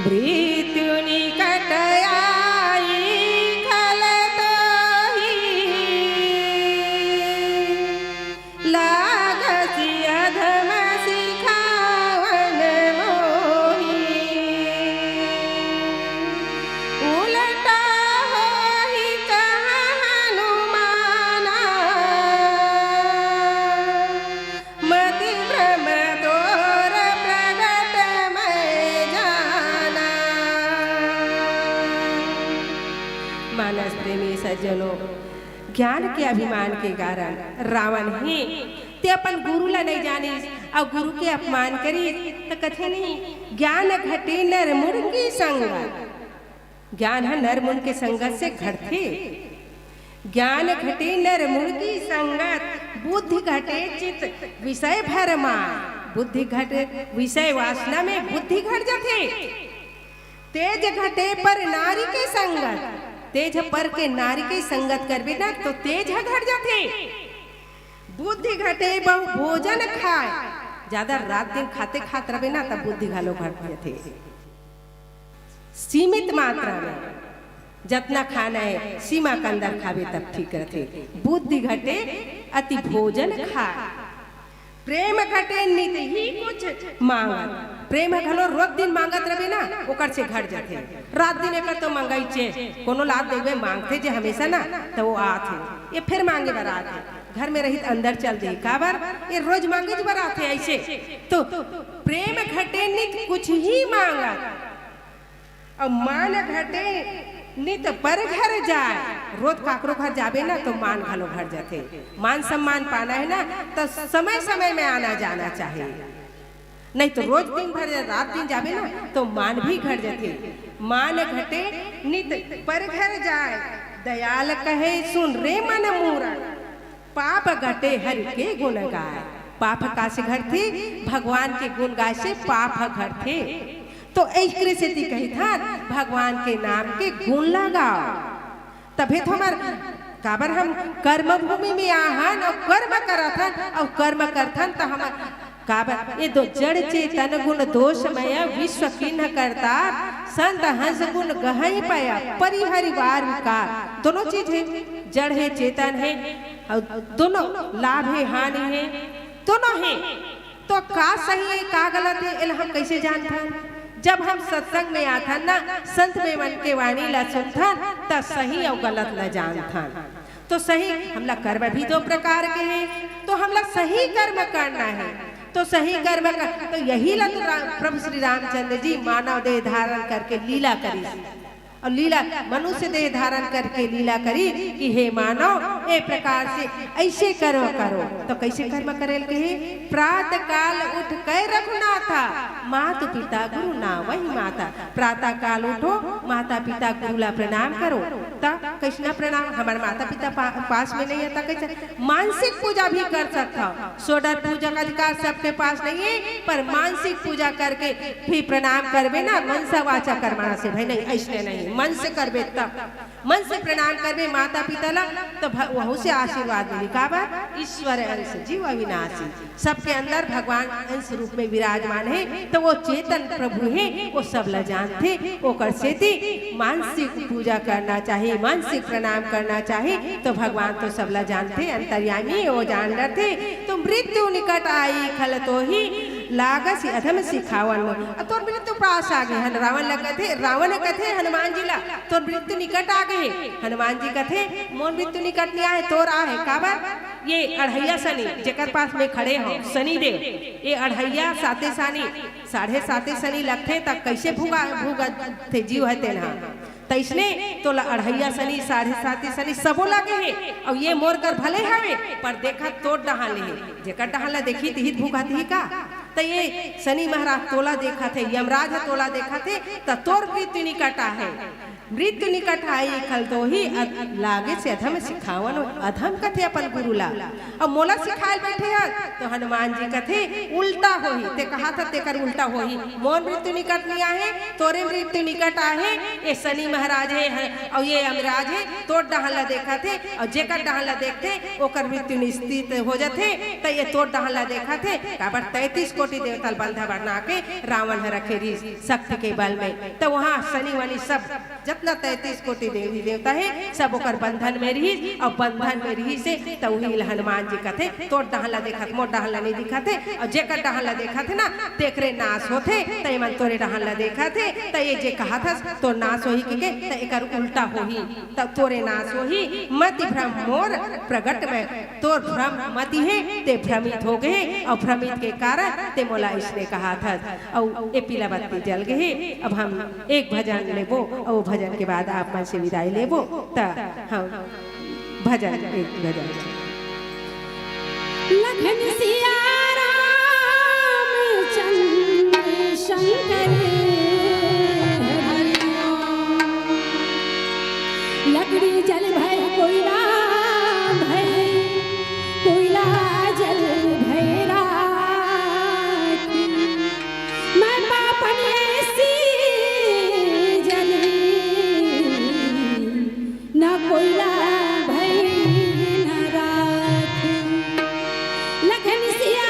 मृत्यु निकट आई खल तोही, लागसि अधम सिखावन मोही। उलटा होही कहा हनुमाना, मति भ्रम तोर प्रगट मैं जाना। मानस प्रेमी सज्जनों, ज्ञान के अभिमान के कारण रावण हे ते अपन गुरु ला नहीं जानिस अउ गुरु के अपमान करिस, त कथे नहीं, ज्ञान घटे नर मुनि की संगत। ज्ञान ह नर मुनि के संगत से घटथे। ज्ञान घटे नर मुनि की संगत, बुद्धि घटे चित विषय भरमा। बुद्धि घट, विषय वासना में बुद्धि घट जाथे। तेज घटे पर नारी के संगत, तेज पर के नारी के संगत करबे ना तो तेज ह घट जाथे। बुद्धि घटे बहु भोजन खाए, ज्यादा रात दिन खाते खात रहे ना तब बुद्धि घलो घट जाथे। सीमित मात्रा में जतना खाना है सीमा के अंदर खावे तब ठीक रहथे। बुद्धि घटे अति भोजन खाए। प्रेम घटे नित ही कुछ मांगत। प्रेम ह घलो रोज दिन मांगत रहे ना, ओकर से घट जाथे। रात दिन एकर तो मंगई चे, कोनो लात देवे मांगथे जे हमेशा ना, तो वो आत हे, ये फिर मांगे बर आत हे। घर में रहित अंदर चल दे, काबर ये रोज मांगे बर आत हे ऐसे। तो प्रेम घटे नित कुछ ही मांगत, अउ मान घटे नित पर घर जाए। रोज काकरो घर जाबे ना तो मान घलो घट जाथे। मान सम्मान पाना है ना तो समय समय में आना जाना चाहिए, नहीं तो रोज दिन भर रात दिन जाबे ना तो मान भी घट जाथे। मान घटे नित पर घर जाए, दयाल कहे सुन रे मन मूरा। पाप घटे हरि के गुण गाय। पाप कासे घटथे? भगवान के गुण गाय से पाप ह घटथे। तो एकरे सेती कहिथन भगवान के नाम के गुण लगाओ, तभे तो हमर काबर हम कर्म भूमि में आहन अउ कर्म करथन अउ कर्म करथन त हमर काबर ये दो जड़ चेतन गुण दोषमय विश्व किन्ह करता, संत हंस गुण गहई पया परिहरि वार विकार। दोनों चीज है, जड़ है, चेतन है, अउ दोनों लाभ है, हानि है, दोनों है। तो का सही है, का गलत है, एला हम कैसे जानथन? जब हम सत्संग में आथन ना, संत में मन के वाणी ला सुनथन, त सही अउ गलत ला जानथन। तो सही, हमला कर्म भी दो प्रकार के हैं, तो हमला सही कर्म करना है। तो सही कर्म कर, तो यही ला तो राम, प्रभु श्री रामचंद्र जी मानव देह धारण करके लीला करी, और लीला मनुष्य देह धारण करके लीला करी कि हे मानव, ए प्रकार से ऐसे कर्म करो। तो कैसे कर्म करे ल कहे? प्रात काल उठ कै रघुनाथा, मातु पिता गुरु नावहि माथा। प्रातः काल उठो, माता पिता गुरु ला प्रणाम करो। त कैसना प्रणाम? हमर माता पिता पा-, पास में नहीं है त कैसे? मानसिक पूजा भी कर सकता हो। सोडर पूजा का अधिकार सबके पास नहीं है, पर मानसिक पूजा करके भी प्रणाम करबे ना, मनसा वाचा कर्मणा से भाई नहीं, ऐसने नहीं, मन से करबे तब, मन से प्रणाम करबे माता पिता ला, तो भ-, वहू से आशीर्वाद मिली। काबर? ईश्वर अंश जीव अविनाशी। सबके अंदर भगवान अंश रूप में विराजमान है, तो वो चेतन प्रभु है, वो सब ला जानथे। ओकर सेती मानसिक पूजा करना चाहिए, मानसिक प्रणाम करना चाहिए। तो भगवान तो सब ला जानथे, अंतर्यामी है, वो जान डरथे। तो मृत्यु निकट आई खल तोही, लागसि अधम सिखावन मोहि। अब तोर मृत्यु पास आ गे, हन रावण ला कथे, रावण कथे हनुमान जी ला, तोर मृत्यु निकट आ गे। हनुमान जी कथे, मोर मृत्यु निकट नहीं आए, तोर आ है। काबर? ये अढ़ैया शनि, जेकर पास में खड़े हो, शनि देव, ये अढ़ैया साते शनि, साढ़े साते शनि लगथे, त कैसे भुगा-, भुगत थे जीव है तेन हा। तैसने तोला अढ़ैया शनि, साढ़े साते शनि सबो लगे हे, अउ ये मोर कर भले हवे, पर देखा तोर डहान ले हे। जेकर डहान ला देखही, तिही भुगत ही का? त ये शनि महाराज तोला देखत हे, यमराज ह तोला देखत हे, त तोर मृत्यु निकट आहे। मृत्यु निकट आई खल तोहि, अध-, लागे से अधम सिखावन, अधम कथे अपन गुरु ला। अब मोला सिखाए बैठे हस, तो हनुमान जी कथे, "उल्टा होही।" ते कहा था, तेकर उल्टा होही। मोर मृत्यु निकट नहीं आहे, तोरे मृत्यु निकट आहे। ये शनि महाराज हे, हे, अउ ये यमराज हे, तोर डहान ला देखत हे, अउ जेकर डहान ला देखथे, ओकर मृत्यु निश्चित हो जथे। त ये तोर डहान ला देखत हे, काबर तैंतीस कोटि देवता ल बंधा बना के रावण ह रखे रिहिस शक्ति के बल में। त वहाँ शनि वनि सब जतना तैंतीस कोटि देवी देवता हे, सब ओकर बंधन में रिहिस, अउ बंधन में रिहिस हे, त उही ल हनुमान जी कथे, "तोर डहान ला देखत, मोर डहान ला नहीं दिखत हे, अउ जेकर डहान ला देखत हे ना, तेकरे नाश होथे, त एमन तोरे डहान ला देखत हे, त ये जे कहत हस, तोर नाश होही कहिके, त एकर उल्टा होही, त तोरे नाश होही, मति भ्रम मोर प्रगट में, तोर भ्रम मति हे, ते भ्रमित हो गे, अउ भ्रमित के कारण ते मोला अइसने कहत हस।" अउ ए पीला बत्ती जल गे हे। अब हम एक भजन लेबो, अउ वो भजन के बाद आप मन से विदाई लेबो। त हम भजन, एक भजन। लखन सिया राम चंद्र शंकर हरि ओम। लकड़ी जल भय कोइला भय, कोइला जल भय राख। मैं पापन ऐसी जली, न कोइला भई न राख। लखन सिया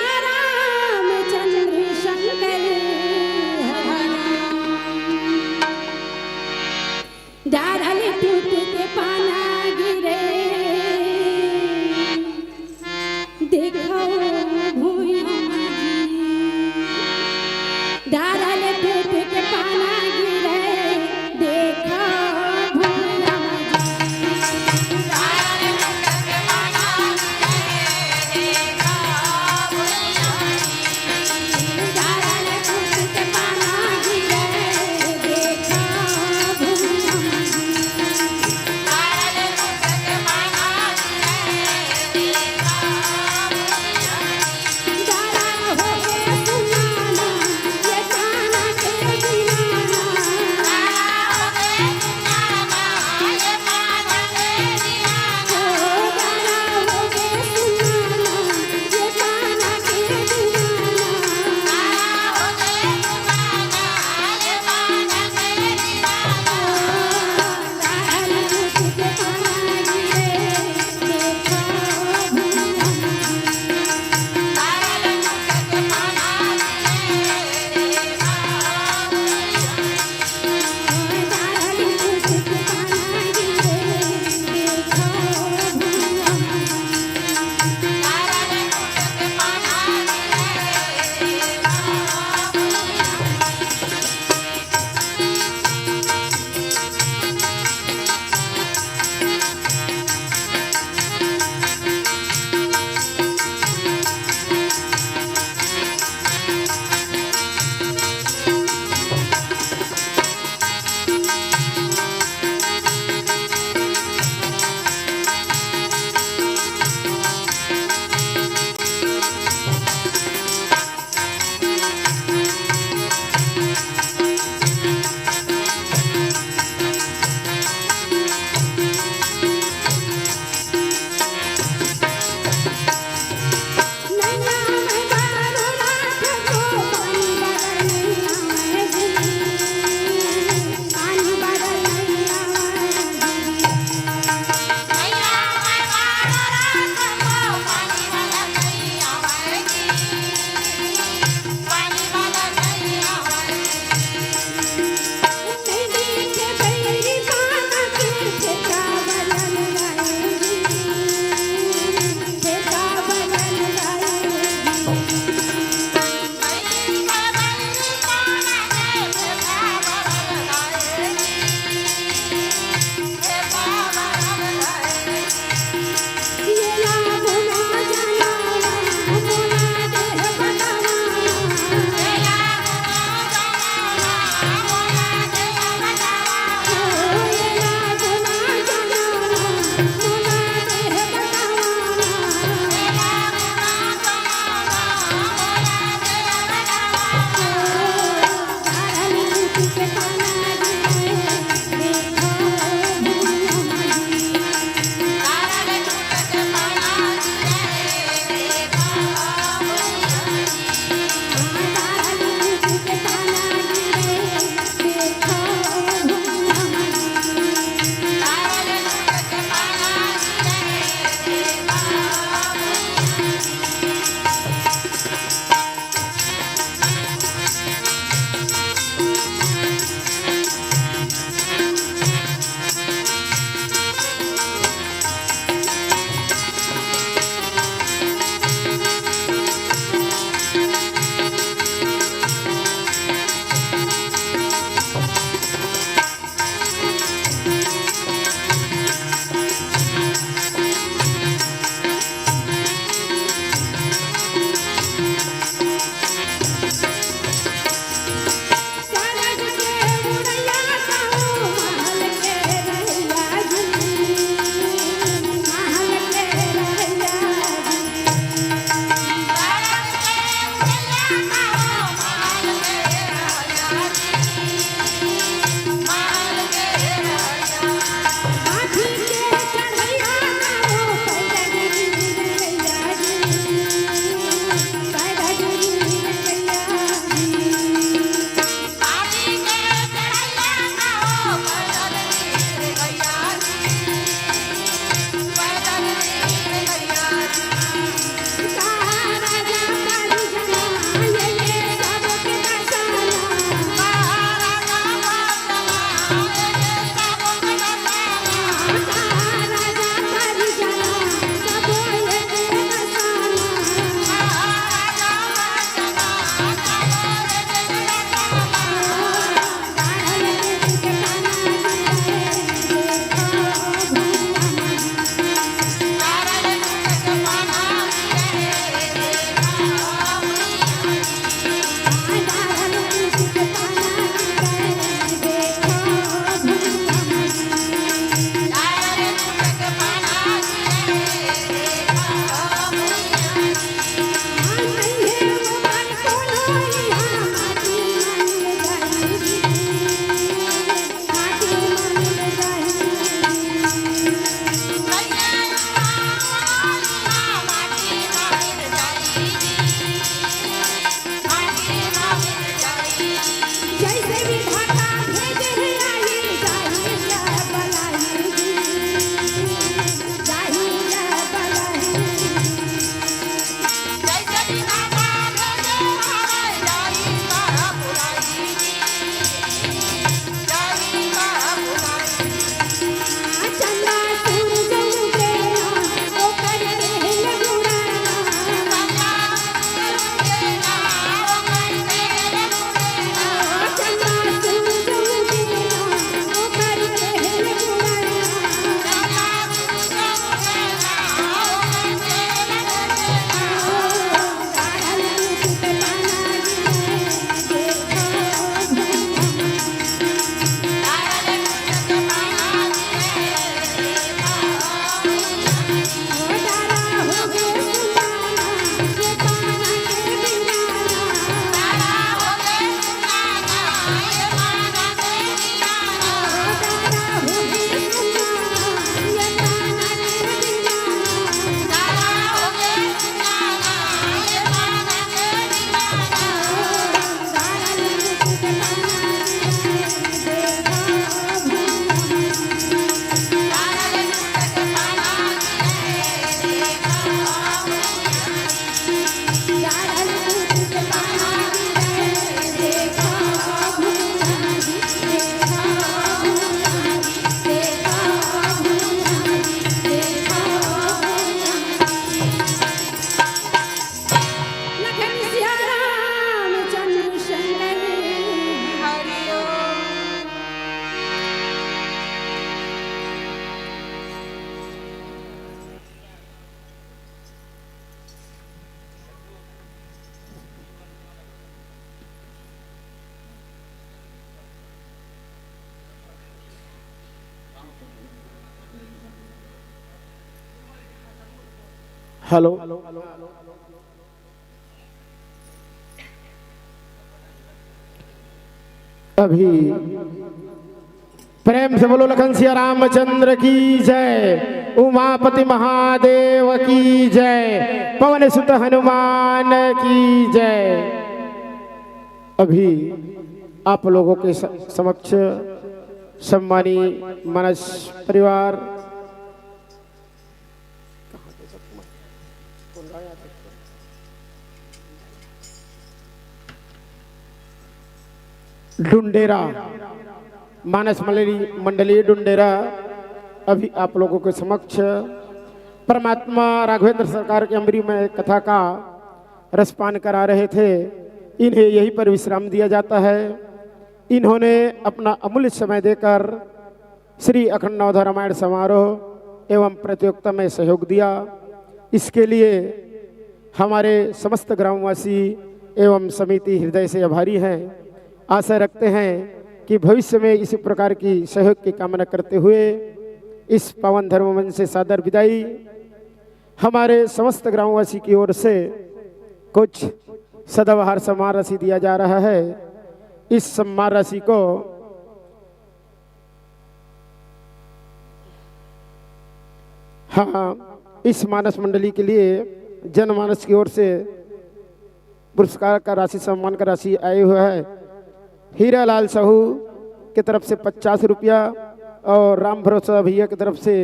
हेलो। अभी प्रेम से बोलो, लखन सिया रामचंद्र की जय, उमापति महादेव की जय, पवन सुत हनुमान की जय। अभी आप लोगों के स-, समक्ष सम्मानी मानस परिवार डुंडेरा, मानस मंडली, मंडली डुंडेरा अभी आप लोगों के समक्ष परमात्मा राघवेंद्र सरकार के अमृतमय कथा का रसपान करा रहे थे। इन्हें यहीं पर विश्राम दिया जाता है। इन्होंने अपना अमूल्य समय देकर श्री अखंड नवधा रामायण समारोह एवं प्रतियोगिता में सहयोग दिया। इसके लिए हमारे समस्त ग्रामवासी एवं समिति हृदय से आभारी हैं। आशा रखते हैं कि भविष्य में इसी प्रकार की सहयोग की कामना करते हुए इस पावन धर्म मंच से सादर विदाई। हमारे समस्त ग्रामवासी की ओर से कुछ सदाबहार सम्मान राशि दिया जा रहा है। इस सम्मान राशि को, हाँ, इस मानस मंडली के लिए जनमानस की ओर से पुरस्कार का राशि, सम्मान का राशि आए हुआ है। हीरालाल साहू की तरफ से पचास रुपया और राम भरोसा भैया की तरफ से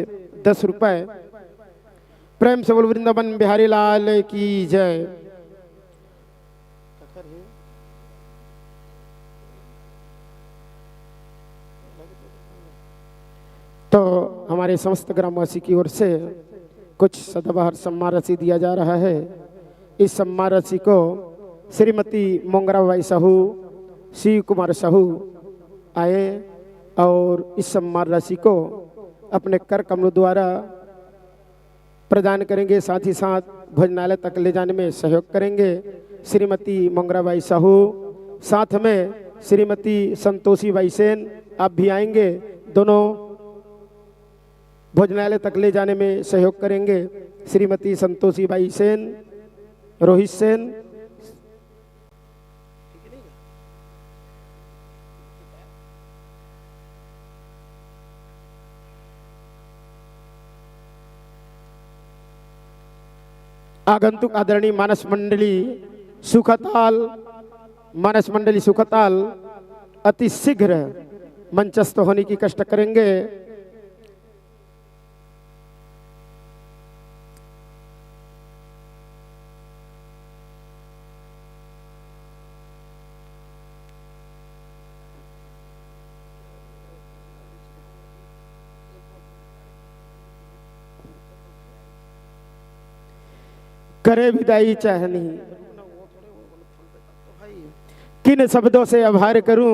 दस रुपए। प्रेम से बोल वृंदावन बिहारी लाल की जय। तो हमारे समस्त ग्रामवासी की ओर से कुछ सदाबहार सम्मान राशि दिया जा रहा है। इस सम्मान राशि को श्रीमती मोंगराबाई साहू, शिव कुमार साहू आए और इस सम्मान राशि को अपने कर कमलों द्वारा प्रदान करेंगे, साथ ही साथ भोजनालय तक ले जाने में सहयोग करेंगे श्रीमती मोंगराबाई साहू। साथ में श्रीमती संतोषी बाई सेन, आप भी आएंगे, दोनों भोजनालय तक ले जाने में सहयोग करेंगे श्रीमती संतोषी बाई सेन, रोहित सेन। आगंतुक आदरणीय मानस मंडली सुखताल, मानस मंडली सुखताल अति शीघ्र मंचस्थ होने की कष्ट करेंगे। करे विदाई चाहनी। किन शब्दों से आभार करूं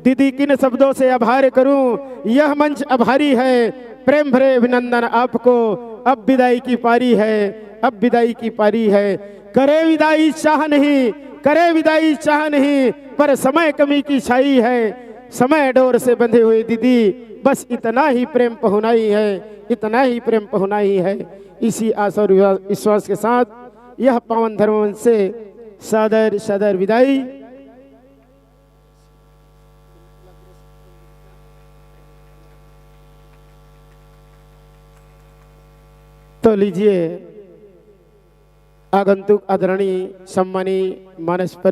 दीदी, किन शब्दों से आभार करूं, यह मंच आभारी है। प्रेम भरे अभिनंदन आपको, अब विदाई की पारी है, अब विदाई की पारी है। करे विदाई चाह नहीं, करे विदाई चाह नहीं, पर समय कमी की छाई है। समय डोर से बंधे हुए दीदी, बस इतना ही प्रेम पहुनाई है, इतना ही प्रेम पहुनाई है। इसी आशा और विश्वास के साथ यह पावन धर्म मंच से सादर सादर विदाई। तो लीजिए, आगंतुक आदरणीय सम्मानी मानस